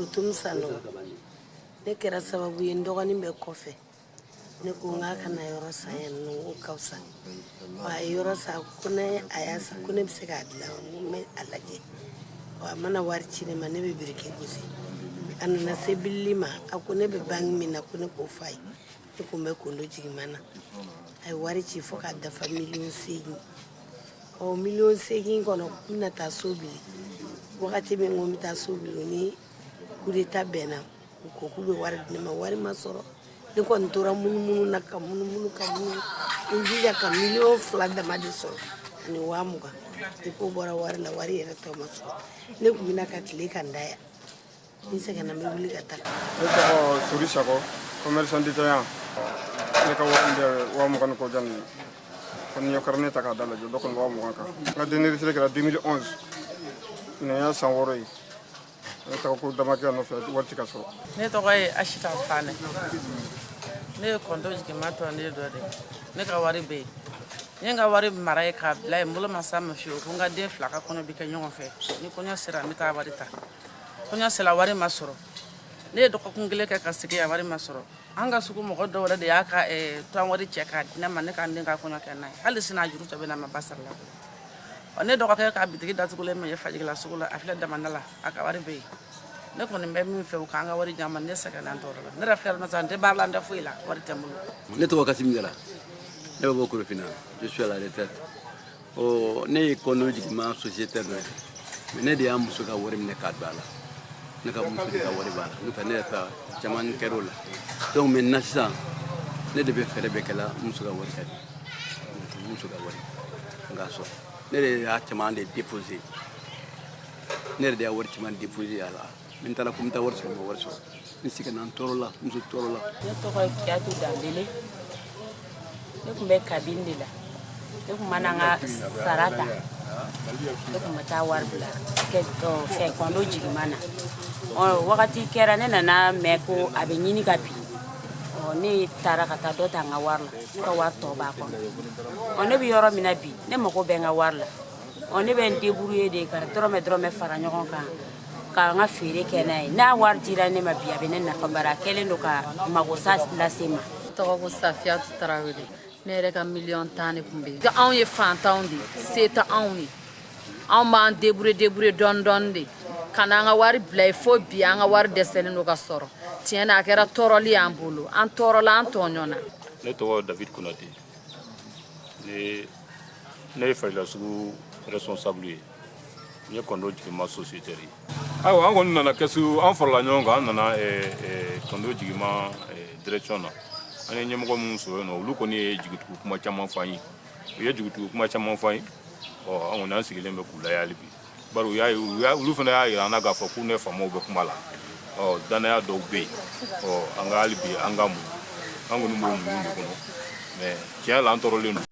Korotumu Sanɔgɔ. Ne kɛra sababu ye, n dɔgɔnin bɛ kɔfɛ. Ne ko n k'a ka na yɔrɔ san yan nɔ, n ko ka fisa. A ye yɔrɔ san, ko ne a y'a san, ko ne bɛ se k'a dilan. N ko n bɛ a lajɛ. A mana wari ci ne ma, ne bɛ biriki gosi. A nana se bilili ma, a ko ne bɛ banque min na, ko ne k'o f'a ye. Ne ko n bɛ Kondo Jigiman na. A ye wari ci fo k'a dafa 8 miliyɔn. Ɔ, 8 miliyɔn kɔnɔ, n bɛna taa so bili wagati min, ko n bɛ taa so bili, ni coup d'état bɛnna. U ko k'u bɛ wari di ne ma, wari ma sɔrɔ. Ne kɔni tora munumunu na, ka munumunu, ka munumunu, n jija ka 2 miliyɔn dama de sɔrɔ ani 20.000. Depuis o bɔra wari la, wari yɛrɛ tɔ ma sɔrɔ. Ne tun bɛna ka tile ka n da yan, ni sɛgɛnna, n bɛ wuli ka taa. Ne tɔgɔ Sori Sakɔ, commerçant détaillant. Ne ka wari bɛ 20.000 ni kɔ jan nin ye. Fo ni ye carnet ta k'a da lajɛ, dɔ kɔni bɛ 20.000 kan. N ka dernier retrait kɛra 2011, ɲinan y'a san 6 ye. Ne taga ko dama kɛ nɔfɛ, wari ti ka sɔrɔ. Ne tɔgɔ ye Asita Fanɛ. Ne ye Kɔntɔ Jigima tɔnden dɔ de ye. Ne ka wari bɛ yen. N ye n ka wari mara ye k'a bila yen, n bolo ma s'a ma fiyewu. Ko n ka den fila ka kɔɲɔ bɛ kɛ ɲɔgɔn fɛ, ni kɔɲɔ sera, n bɛ taa wari ta. Kɔɲɔ sera, wari ma sɔrɔ. Ne ye dɔgɔkun kelen kɛ ka sigi yan, wari ma sɔrɔ. An ka sugu mɔgɔ dɔw wɛrɛ de y'a ka tɔn wari cɛ k'a di ne ma, ne ka n den ka kɔɲɔ kɛ n'a ye. Hali sini a juru tɔ bɛ na, ma ba sara la. Ɔ, ne dɔgɔkɛ ka bitigi datugulen min ye Fajigila sugu la, a filɛ damanda la, a ka wari bɛ yen. Ne kɔni bɛ min fɛ, u k'an ka wari di an ma. Ne sɛgɛnna, n tɔɔrɔ la. Ne yɛrɛ filɛ sisan, n tɛ baara la, n tɛ foyi la, wari tɛ n bolo. Ne tɔgɔ Kasim Jara, ne bɛ bɔ Korofina, je suis à la retraite. Ɔ, ne ye Kɔndo Jigima sociétaire dɔ ye, mais ne de y'a muso ka wari minɛ k'a don a la. Ne ka muso de ka wari b'a la, n'o tɛ ne yɛrɛ ta caman kɛr'o la. Donc maintenant sisan, ne de bɛ fɛɛrɛ bɛɛ kɛla n muso ka wari ka di, n muso ka wari n k'a sɔrɔ. Ne de y'a caman de déposé, ne yɛrɛ de y'a wari caman déposé a la. N taara ko n bɛ taa wari sɔrɔ, n ma wari sɔrɔ. N seginna, n tɔɔrɔ la, n muso tɔɔrɔ la. Ne tɔgɔ ye Kiyatu Danbele. Ne tun bɛ cabine de la. Ne tun mana n ka sara ta, ne tun bɛ taa wari bila fɛn Kɔndo Jigima na. Ɔ, wagati kɛra, ne nana mɛn ko a bɛ ɲini ka bin. Ɔ, ne taara ka taa dɔ ta n ka wari la, ne ka wari tɔ b'a kɔnɔ. Ɔ, ne bɛ yɔrɔ min na bi, ne mago bɛ n ka wari la. Ɔ, ne bɛ n débrouiller de ka dɔrɔmɛ dɔrɔmɛ fara ɲɔgɔn kan ka n ka feere kɛ n'a ye. N'a wari dira ne ma bi, a bɛ ne nafa, bari a kɛlen don ka magosa lase n ma. Tɔgɔ ko Safiyatu Tarawele. Ne yɛrɛ ka 10 miliyɔn de tun bɛ yen. Anw ye fantanw de ye, se tɛ anw ye. Anw b'an débrouiller débrouiller dɔɔni dɔɔni de ka n'an ka wari bila yen. Fo bi, an ka wari dɛsɛlen don ka sɔrɔ. Tiɲɛ na, a kɛra tɔɔrɔli y'an bolo, an tɔɔrɔla, an tɔɲɔna. Ne tɔgɔ David Konate. Ne ye Fajila sugu responsable ye, n ye Kɔndo Jigima sociétaire ye. Ayiwa, an kɔni nana kɛsu, an farala ɲɔgɔn kan, an nana Kɔndo Jigima direction na. An ye ɲɛmɔgɔ minnu sɔrɔ yen nɔ, olu kɔni ye jigitugu kuma caman fɔ an ye, u ye jigitugu kuma caman fɔ an ye. Ɔ, an kɔni an sigilen bɛ k'u lajɛ hali bi, bari u y'a ye, olu fana y'a yira an na k'a fɔ k'u ne faamaw bɛ kuma la. Ɔ, danaya dɔw bɛ yen. Ɔ, an ka hali bi an ka muɲu, an kɔni b'o muɲu de kɔnɔ, mais tiɲɛ la, an tɔɔrɔlen don.